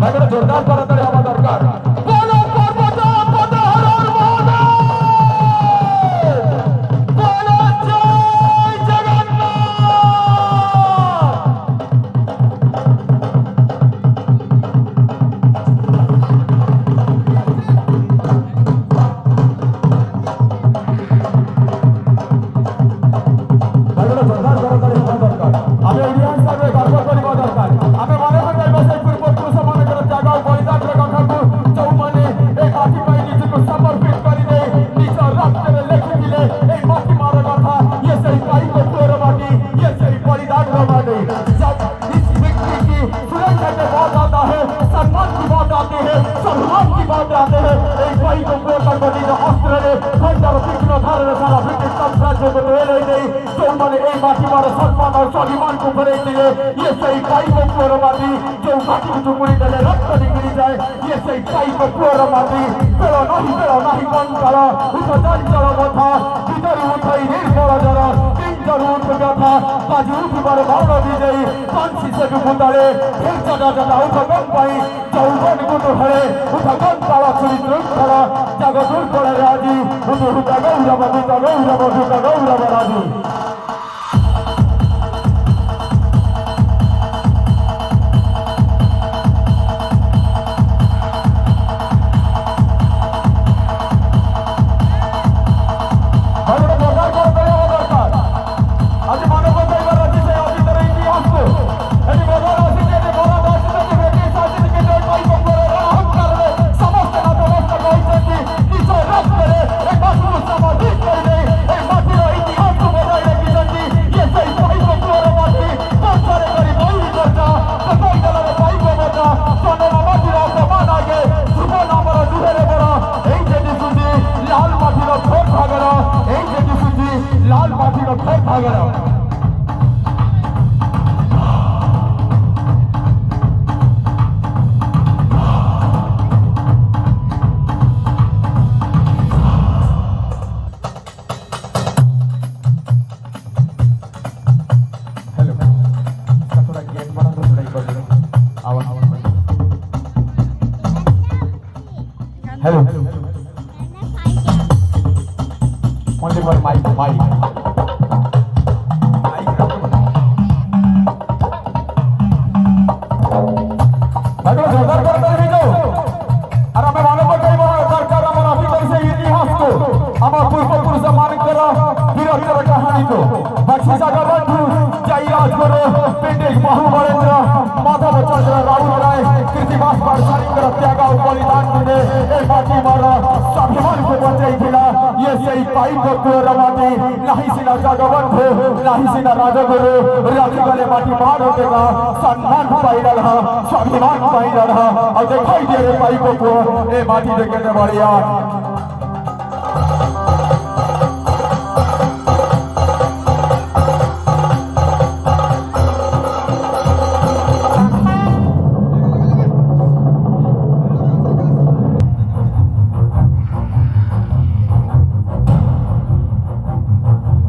ଭାଇ, ଗୋଟେ ଜୋରଦାର କରତାଳି ହବା ଦରକାର। ବୋଲୋ ପର୍ବତ ପଦହର ମହାଦେବ, ବୋଲୋ ଜୟ ଜଗନ୍ନାଥ। ଭାଇ, ଗୋଟେ ଜୋରଦାର କରତାଳି ହେବା ଦରକାର। ଆମେ ଓଡ଼ିଆ ହିସାବରେ ଗର୍ବ କରିବା ଦରକାର। ଆମେ ମନେ ପକାଇବା ସେଇ ପୂର୍ବପୁରୁଷ ମାନଙ୍କର ତ୍ୟାଗ ଆଉ ବଳିଦାନର କଥାକୁ, ଯୋଉମାନେ ଏ ମାଟି ପାଇଁ ନିଜକୁ ସମର୍ପିତ କରିଦେଇ ନିଜ ରକ୍ତରେ ଲେଖିଥିଲେ ଏଇ ମାଟି ମାର କଥା। ଇଏ ସେଇ ପାଇକ ପୁଅର ମାଟି, ଇଏ ସେଇ ବଳିଦାନର ମାଟି। जब इस मिट्टी की सुरक्षा के बात आता है, सम्मान की बात आती है, स्वाभिमान की बात आते हैं, এই ପାଇକ ପୁଅ ତାଙ୍କ ନିଜ ଅସ୍ତ୍ରରେ ଖଣ୍ଡାର ତୀକ୍ଷ୍ଣ ଧାରରେ ସାରା ବ୍ରିଟିଶ ସାମ୍ରାଜ୍ୟକୁ ଦୋହଲେଇ ଦେଇ ଯୋଉମାନେ ଏଇ ମାଟି ମାର ସମ୍ମାନ ଆଉ ସ୍ୱାଭିମାନକୁ ଫେରେଇଥିଲେ, ଇଏ ସେଇ ପାଇକ ପୁଅର ମାଟି। ଯୋଉ ମାଟିକୁ ଚୁପୁଡ଼ି ଦେଲେ ରକ୍ତ ନିଗିଡ଼ି ଯାଏ, ଇଏ ସେଇ ପାଇକ ପୁଅର ମାଟି। ବେଳ ନାହିଁ, ବେଳ ନାହିଁ କଙ୍କାଳ, ଉଠ ଚଞ୍ଚଳ ମଥା, ଭିତରୁ ଉଠଇ ନିର୍ମଳ ଜର, ପିଞ୍ଜରୁ ଉଠ ବ୍ୟଥା, ବାଜି ଉଠିବାର ବାଣ ବିଜୟୀ, ବଂଶୀ ସେଠୁ ଭୂତଳେ ଫେର ଜଟା ଜଟା ଉଠ କମ୍ପାଇ, ଯୌବନକୁ ଦୋହଳେ, ଉଠ କଙ୍କାଳ ଛୁରୀ ଶୃଙ୍ଖଳ, ଜାଗ ଦୁର୍ବଳରେ ଆଜି, ଉଠୁ ହୁତ ଗୌରବ ଦୂତ ଗୌରବ ଦୂତ ଗୌରବ ରାଜି। ଭାଇ, ଗୋଟେ ଜୋରଦାର କରତାଳି ହବା ଦରକାର। ଆଜି ମନେ ପକାଇବାର ଅଛି ସେ ଅତୀତର ଇତିହାସକୁ। ଏଠି ମୋଗଲ ଆସିଛି, ଏଠି ମରାଠା ଆସିଛନ୍ତି, ବ୍ରିଟିଶ ଆସିଛି, କିନ୍ତୁ ଏଇ ପାଇକଙ୍କର ଅହଙ୍କାରରେ ସମସ୍ତେ ନତମସ୍ତକ ହୋଇଛନ୍ତି। ନିଜ ରକ୍ତରେ ଏ ମାଟିକୁ ସମର୍ପିତ କରିଦେଇ ଏ ମାଟିର ଇତିହାସକୁ ବଜାଇ ରଖିଛନ୍ତି। ଇଏ ସେଇ ପାଇକ ପୁଅର ମାଟି। ବର୍ଷାରେ କରି ବୈରୀ ଚର୍ଚ୍ଚା ପକାଇ ଦେଲାରେ ପାଇକ ମଜା, ଚନ୍ଦନ ମାଟିର ଅପମାନ ଆଗେ ଧ୍ରୁବ ନାମର ଦୁହେରେ ବଡ଼। ଏଇ ଯେ ଦିଶୁଛି ଲାଲ ମାଟିର ଘୋର ଘାଗର, ଏଇ ଯେ ଦିଶୁଛି ଲାଲ ମାଟିର ଘୋର ଘାଗର। हेलो, इसका थोड़ा गेन बढ़ा दो, थोड़ा एक आवाज। Hello, only one mic, mic, mic. ଭାଇ, ଜୋରଦାର କରତାଳି ହେଇଯାଉ। আর ଆମେ ମନେ ପକାଇବା ଦରକାର ଆମର ଅତୀତର ସେଇ ଇତିହାସକୁ, ଆମ ପୂର୍ବପୁରୁଷ ମାନଙ୍କର ବୀରତ୍ୱର କାହାଣୀକୁ। ବକ୍ସି ଜଗବନ୍ଧୁ, ଜୟୀ ରାଜଗୁରୁ, ପିଣ୍ଡିକ ବାହୁବଳେନ୍ଦ୍ର, ମାଧବ ଚନ୍ଦ୍ର ରାଉତରାୟ, କୀର୍ତ୍ତିବାସ ପାଠଶାଳୀଙ୍କର ତ୍ୟାଗ ଆଉ ବଳିଦାନ ଦିନେ ଏ ମାଟି ମାର ସ୍ୱାଭିମାନକୁ ବଞ୍ଚେଇଥିଲା। ଇଏ ସେଇ ପାଇକ ପୁଅର ମାଟି। ନାହିଁ ସିନା ଜଗବନ୍ଧୁ, ନାହିଁ ସିନା ରାଜଗୁରୁ, ରଖିଗଲେ ମାଟି ମାର ଦେବା। ସମ୍ମାନ ପାଇଁ ଲଢ଼, ସ୍ୱାଭିମାନ ପାଇଁ ଲଢ଼, ଆଉ ଦେଖାଇ ଦିଏ ରେ ପାଇକ ପୁଅ ଏ ମାଟିରେ କେତେ ବଳିଆନ।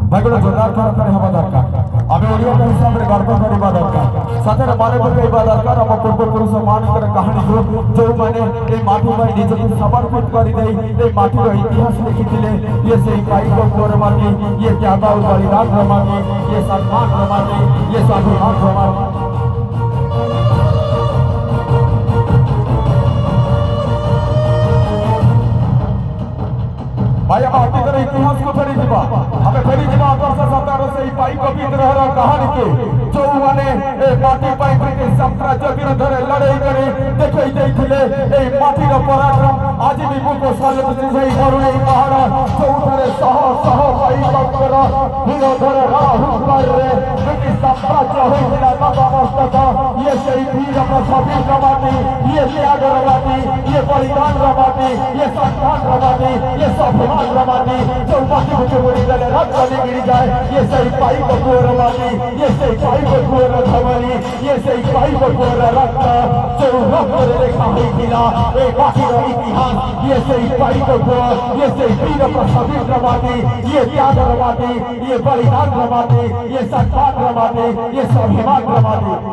ଭାଇ, ଗୋଟେ ଜୋରଦାର କରତାଳି ହେବା ଦରକାର। ଆମେ ଓଡ଼ିଆ ହିସାବରେ ଗର୍ବ କରିବା ଦରକାର। ସାଥରେ ମନେ ପକାଇବା ଦରକାର ଆମ ପୂର୍ବପୁରୁଷ ମାନଙ୍କର କାହାଣୀକୁ, ଯୋଉମାନେ ଏଇ ମାଟି ପାଇଁ ନିଜକୁ ସମର୍ପିତ କରିଦେଇ ଏଇ ମାଟିର ଇତିହାସ ଲେଖିଥିଲେ। ଇଏ ସେଇ ପାଇକ ପୁଅର ମାଟି, ଇଏ ତ୍ୟାଗ ଆଉ ବଳିଦାନର ମାଟି, ଇଏ ସମ୍ମାନର ମାଟି, ଇଏ ସ୍ୱାଭିମାନର ମାଟି। ଭାଇ, ଆମ ଅତୀତର ଇତିହାସକୁ ଫେରିଯିବା। ଆମେ ଫେରିଯିବା 1817 ସେଇ ପାଇକ ବିଦ୍ରୋହର କାହାଣୀକୁ, ଯୋଉମାନେ ଏ ମାଟି ପାଇଁ ବ୍ରିଟିଶ ସାମ୍ରାଜ୍ୟ ବିରୁଦ୍ଧରେ ଲଢେଇ କରି ଦେଖେଇ ଦେଇଥିଲେ ଏଇ ମାଟିର ପରାକ୍ରମ। ଆଜି ବି ମୁଖ ସଲୁଛି ସେଇ ବରୁଣେଇ ପାହାଡ଼, ଯୋଉଠାରେ ଶହ ଶହ ପାଇକଙ୍କର ବିରୋଧରେ ରଣହୁଙ୍କାରରେ ବ୍ରିଟିଶ ସାମ୍ରାଜ୍ୟ ହୋଇଥିଲା ନତମସ୍ତକ। ଇଏ ସେଇ ବୀର ପ୍ରସବୀର ମାଟି, ଇଏ ତ୍ୟାଗର ମାଟି, ଇଏ ବଳିଦାନର ମାଟି, ଇଏ ସମ୍ମାନର ମାଟି, ଇଏ ସ୍ୱାଭିମାନର ମାଟି। ଯୋଉ ମାଟିକୁ ଚୁପୁଡ଼ି ଦେଲେ ରକ୍ତ ନିଗିଡ଼ି ଯାଏ, ଇଏ ସେଇ ପାଇକ ପୁଅର ମାଟି, ଇଏ ସେଇ ପାଇକ ପୁଅର ଧମନୀ, ଇଏ ସେଇ ପାଇକ ପୁଅର ରକ୍ତ, ଯୋଉ ରକ୍ତରେ ଲେଖା ହୋଇଥିଲା ଏ ମାଟିର ଇତିହାସ। ଇଏ ସେଇ ପାଇକ ପୁଅ, ଇଏ ସେଇ ବୀର ପ୍ରସବୀର ମାଟି, ଇଏ ତ୍ୟାଗର ମାଟି, ଇଏ ବଳିଦାନର ମାଟି, ଇଏ ସମ୍ମାନର ମାଟି, ଇଏ ସ୍ୱାଭିମାନର ମାଟି।